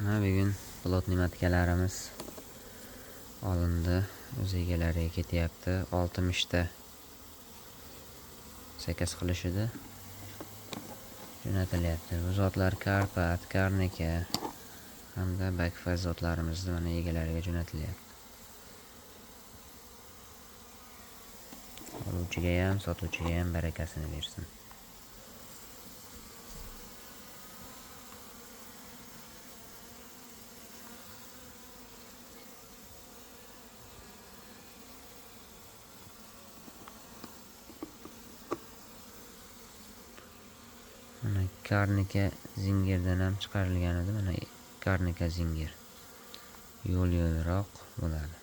Mana bugun плотный матка larimiz olindi. O'z egalariga ketyapti. 60 ta заказ qilishidi. Jo'natilyapti. Bu zotlar Karpat, Karnika hamda Bakfa zotlarimizni mana egalariga jo'natilyapti. Oluvchiga ham, sotuvchiga ham barakasini bersin. Mana Karnika Zingerdan ham chiqarilgan edi. Mana Karnika Zinger. Yo'l yo'lroq bo'ladi.